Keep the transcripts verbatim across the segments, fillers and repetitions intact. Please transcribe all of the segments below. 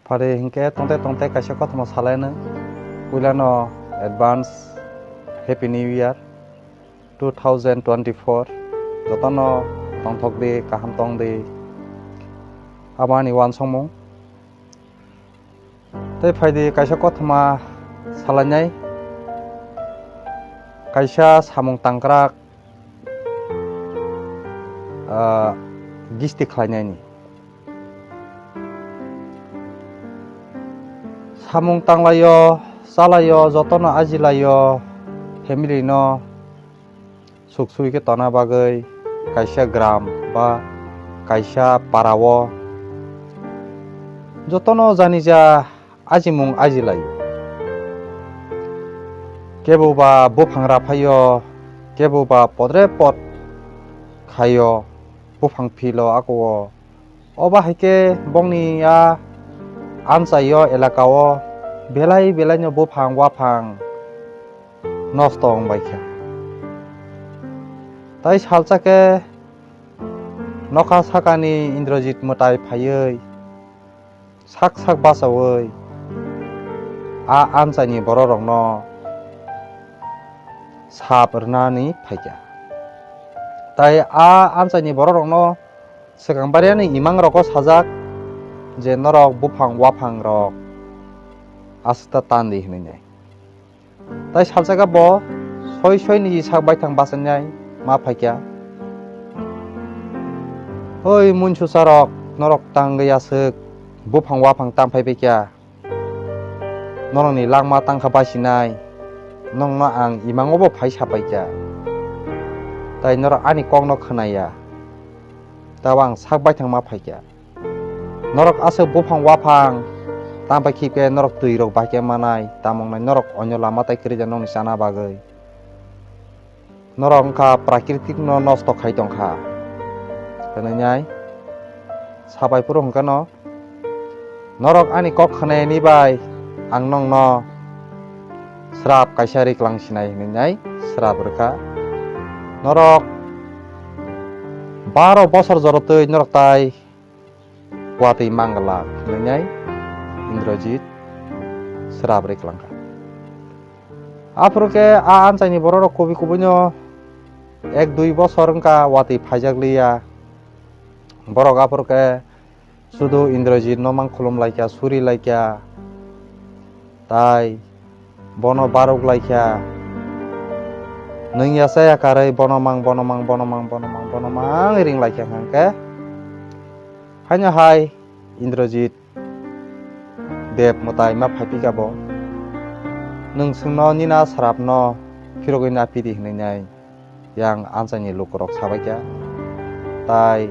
Phari hinkhe tongte tongte kaisa kothoma salaino, puilano advance Happy New Year two thousand twenty-four. Jotono tongthok di, kaham tong di. Abo ani uansukmung. Tei phai di kaisa kothoma salainai. Kaisa samung tangkrak, ah, gisti khlainaini. Samung tanglaio, chalaio, jotono ajilaio, family no suk sui khe tona bagwi kaisa gram ba kaisa para o jotono janija ajimung ajilaio. Kebo ba buphang raphaio, kebo ba podre pod khaio buphang philo ako o. Obo hai khe bongni a anchaio elaka o belai belai no buphang waphang nosto wng bai kha. Tai salsa khe nokha sakani Indrajit mwtai phaiwi sak sak bachaui a anchaini bororokno sap rwnani phaikha. Tai a anchaini bororokno swkang bariani imangrokno sajak je, "Norok buphang waphangrok aswkta tan di," hwnwi nai. Tai salsaka bo soi soi niji sak baithang bachainai ma phaikha. "Oi munsucharok, norok tangwi aswk buphang waphang tang phai baikha? Norokni langma tangkha basinai, nokno ang imango bo phai sapaikha, tai norok ani kokno khwnaya, tabo ang sak baithang ma phaikha. Norok aswk buphang waphang tang bai khibkhe norok twirok bahai khe manai, tamo wngnai norok onyo lama tai kwrwi da nokni chana bagwi. Norok wngkha prakritik no nosto khai tongkha," hwnwi nai sabai phuru hwnkhe no, "Norok ani kok khwnayani bai ang nokno srap kaisa riklang sinai," hwnwi nai srap rwkha. "Norok baro bosor jorotwi norok tai watwi manglak," hwnwi nai Indrajit srap riklang kha. Aphuru khe a anchaini bororok kubui kubui no ek dui bosor wngkha watwi phaijak liya. Borok aphuru khe sudu Indrajit no mang khulum laikha, suri laikha, tai bono baruk laikha. Nwng ya chaya karwi bono mang, bono mang, bono mang, bono mang, bono mang ring laikha hwnkhe. Haino hai Indrajit Deb mwtai ma phai phika bo. Nwng chwngno nini srapno phirogwi na pidi hwnwi nai yang anchaini lukurok sabaikha. Tai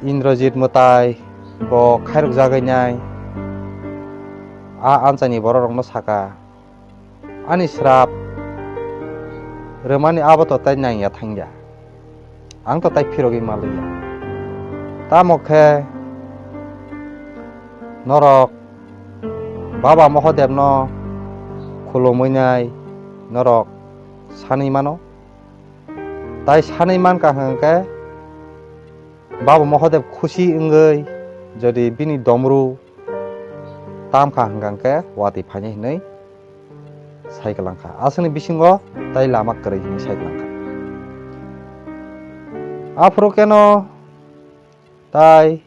Indrajit mwtai bo khairokjagwi nai a anchaini bororokno saka, "Ani srap rwmani abo to tai nangya thangya, ang to tai phirogwi manliya. Tamo khe norok Baba Mohadevno khulumwi nai norok sanwi mano." Tai sanwi mankha hwnkhe Baba Mahadev khusi wngwi jodi bini domru tamkha hwnkha hwnkhe watwi phainai hwnwi sai kwlangkha. Aswkni bisingo tai lama kwrwi hwnwi sai kwlangkha. Aphuru keno tai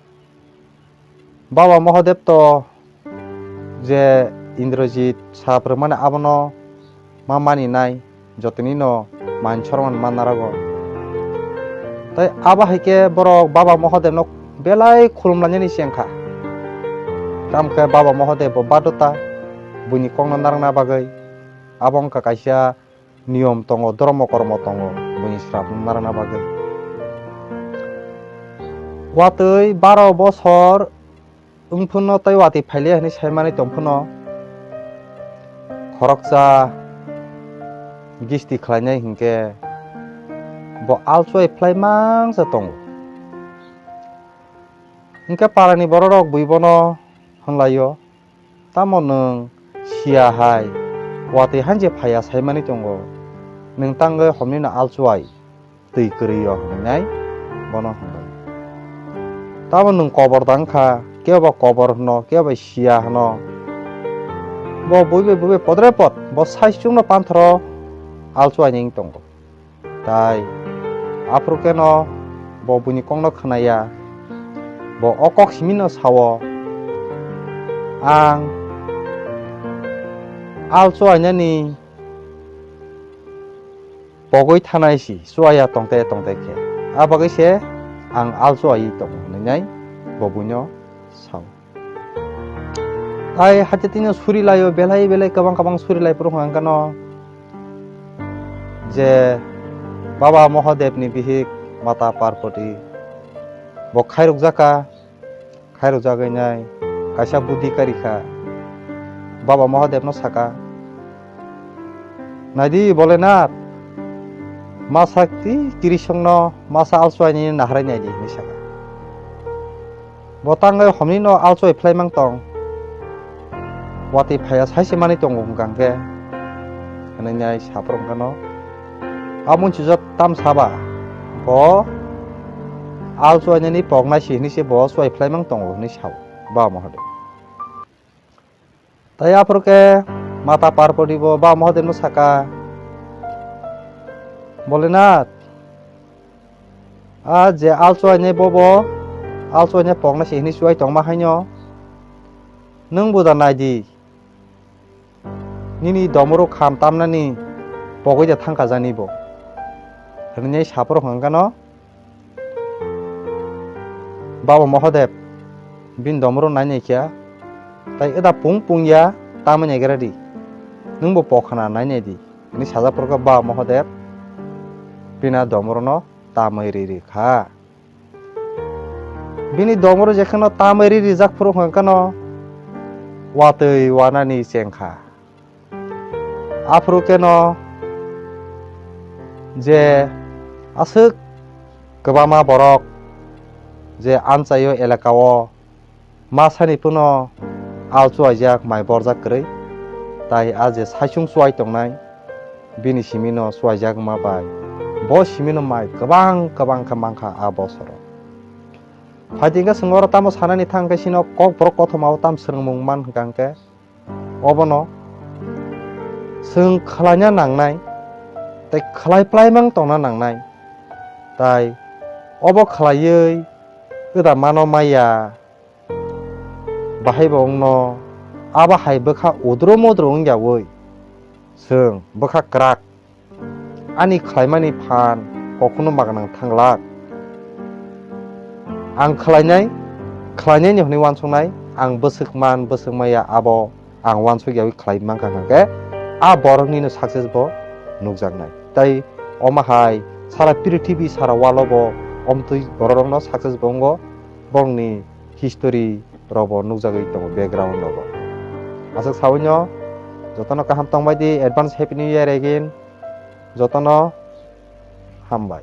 Baba Mahadev to je Indrajit srap rwmani abono ma maninai, jotoni no mansormani ma narago. Tai abo hai khe borok Baba Mahadev no belai khulumlainani chengkha. Tamo khe Baba Mahadev bo badota buini kokno narwkna bagwi. Abo wngkha kaisa niyom tongo, dhormo kormo tongo, buini srap narwkna bagwi. Watwi baro bosor wng phano tei watwi phailiya hwnwi saimani tong phano, khoroksa gisti khlainai hinkhe bo alchuai phlai mangsa tongo. Hinkhe parani bororok bui bono hwnlaio, "Tamo nwng siya hai, watwi han je phaiya saimani tongo, nwng tangwi homnino alchuai twi kwrwi o," hwnwi nai bono hwnwi. "Tamo nwng kobor da wngkha, kebo kobor hwno, kebo siya hwno. Bo buibai buibai podre pod, bo saichungno panthoro alchuaini wng tongo. Tai aphuru khe no bo buini kokno khwnaya, bo o kok simino sao, "Ang alchuainani pogwi thanai si, chuaya tongte tongte khe. A bagwi se ang alchuaiwi tongo," hwnwi nai bo buino sao. Tai haithe tini suri laio, belai belai kwbang kwbang suri lai phuru hwnkha no je Baba Mahadev ni bihik Mata Parvati bo khairok jaka, khairok jagwi nai kaisa buddhi karikha, Baba Mahadev no saka, "Naidi Bolenath, masa ti kirisongno masa alchuaini naharai naidi," hinwi saka. Bo tangwi homni no alchuai phlai mang tong. Watwi phaiya saise manwi tongo hwnkha hwnkhe, hwnwi nai saphuru hwnkha no. A munchijak tam saba, bo alchuainani poknai si hinwi se bo chuai phlai mang tongo hinwi sao Baba Mahadev. Tai aphuru khe Mata Parvati bo Baba Mahadev no saka, "Bolenath, a je alchuainai bobo, alchuainai poknai si hinwi chuai tongma haino, nwng bo da naidi, nini domoro kham tamnani pogwi da thangkha jani bo," hwnwi saphuru hwnkha no. Baba Mahadev bini domoro nai nai khe, tai eda pung pung ya tamwi nai gra di, nwng bo pokhana nai nai di, hinwi sajak phuru khe Baba Mahadev bini domoro no tamwi ri ri kha. Bini domoro jekheno tamwi ri rijak phuru hwnkha no watwi wanani chengkha. Aphuru khe no je aswk kwbangma borok je amchaio elaka o masani phano alchuaijak mai borjak kwrwi, tai a je saichung chuai tongnai bini simi no chuaijak ma bai bo simi no mai kwbang kwbang khe mankha a bosoro. Phaidi hwnkhe chwng oro tamo sanani thang khe chini kok borok kothoma o tam swrwngmung man hwnkha hwnkhe obono chwng khlaina nangnai tei khlai phlaimang tongna nangnai. Tai obo khlaiwi wda mano maya bahai bo wngno abo hai bwkha udro modro wngyawi chwng bwkha kwrak ani khlaimani phan kokno magnang thanglak. Ang khlainai, khlainaini hwnwi uansuknai, ang bwswk man, bwswk maya abo ang uansuk yaui khlai mankha hwnkhe, a boroknino success bo nukjaknai. Tai omo hai sara prithibi, sara world o bo omtwi bororokno success bo wngo, borokni history rok bo nukjagwi tongo background rogo. Aswk saui no jotono kaham tongbai di, advance happy new year again, jotono hambai.